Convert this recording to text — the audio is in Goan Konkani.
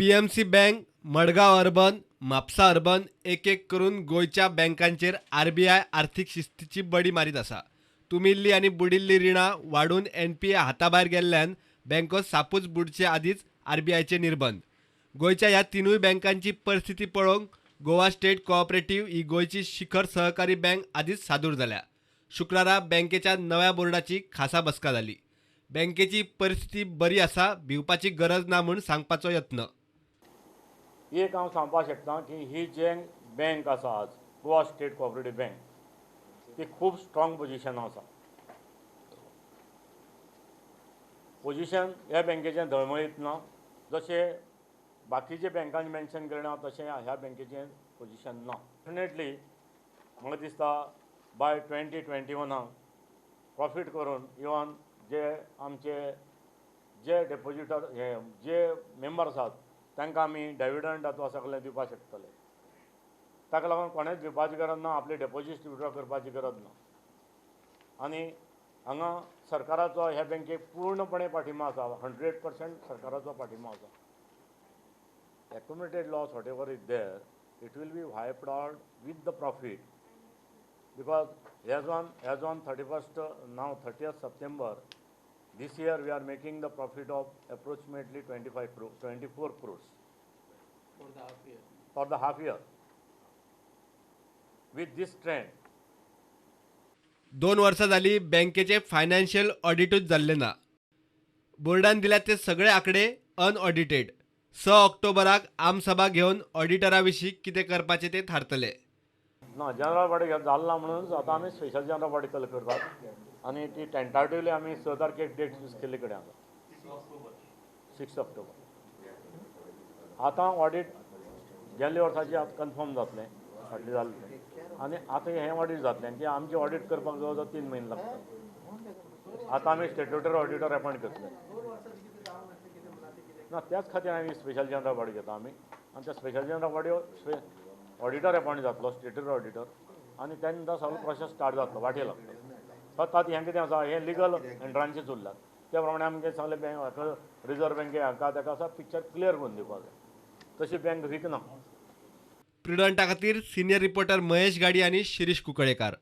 PMC bank, Madgaon urban, Mapusa urban एक एक करून गोंयच्या बँकांचेर आरबीआय आर्थीक शिस्तीची बडी मारीत आसा. तुमिल्ली आनी बुडिल्ली रिणां वाडून एनपीए हाताभायर गेल्ल्यान बँको सापूच बुडचे आदींच आरबीआयचे निर्बंध. गोंयच्या ह्या तिनूय बँकांची परिस्थिती पळोवंक गोवा स्टेट कोऑपरेटिव्ह ही गोंयची शिखर सहकारी बँक आदींच सादूर जाल्या. शुक्रारा बँकेच्या नव्या बोर्डाची खासा बसका जाली. बँकेची परिस्थिती बरी आसा, भिवपाची गरज ना म्हूण सांगपाचो यत्न. एक हांव सांगपाक शकता की ही जे बँक आसा आज गोवा स्टेट कोऑपरेटीव बँक ती खूब स्ट्रॉंग पोजिशनां आसा. पोजिशन ह्या बँकेचें धळमळीत ना, जशें बाकीच्या बँकांनी मेन्शन केलें ना तशें ह्या बँकेचें पोजिशन ना. डेफिनेटली म्हाका दिसता बाय 2021 प्रॉफीट करून इवन जे आमचे जे डेपोजिटर हे जे मेंबर आसात तांकां आमी डेविडंड अथवा सगळें दिवपाक शकतले. ताका लागून कोणेंच भिवपाची गरज ना, आपले डेपोजीट विड्रॉ करपाची गरज ना. आनी हांगा सरकाराचो ह्या बँकेक पूर्णपणे पाठिंबो आसा, 100% सरकाराचो पाठिंबो आसा. Accumulated loss whatever is there it will be wiped out with the profit because as on 31st now 30th September this year we are making the profit of approximately 25 crore, 24 crores for the half year. For the half year. With this trend, 2 वर्सां जाली बँकेचे फायनान्शियल ऑडिटूच जाल्लें ना. बोर्डान दिल्यात ते सगळे आंकडे अनऑडिटेड. 6 ऑक्टोबराक आमसभा घेवन ऑडिटरा विशीं कितें करपाचें तें थारतलें. ना जनरल बॉडी जालें ना म्हणून आतां आमी स्पेशल जनरल बॉडी कॉल करतात आनी ती टेंटाटिवली आमी 6 तारखेक डेट फिक्स केल्ली कडेन आसा, 6 ऑक्टोबर. आतां ऑडीट गेल्ल्या वर्साची आतां कन्फर्म जातलें, फाटलें जालें तें, आनी आतां हें ऑडीट जातलें आनी तें आमचें ऑडीट करपाक जवळ जवळ 3 म्हयने लागता. आतां आमी स्टेट्युटरी ऑडिटर अपॉयंट करतले ना, त्याच खातीर आमी स्पेशल जनरल बॉडी घेता आमी आनी त्या special general body auditor appoint जातलो, स्टेट्युटरी ऑडिटर, आनी त्या नंतर सगळो प्रोसेस स्टार्ट जातलो, वाटेर लागतलो. फक्त आतां हें कितें आसा, हें लिगल एंट्रांचेच उरलात, त्या प्रमाणे आमगे सगळे बँक हाका रिजर्व बँके हाका ताका असो पिक्चर क्लियर करून दिवपाक जाय, तशी बँक विकना. प्रुडंटा खातीर सिनियर रिपोर्टर महेश गाडी आनी शिरीष कुंकळेकार.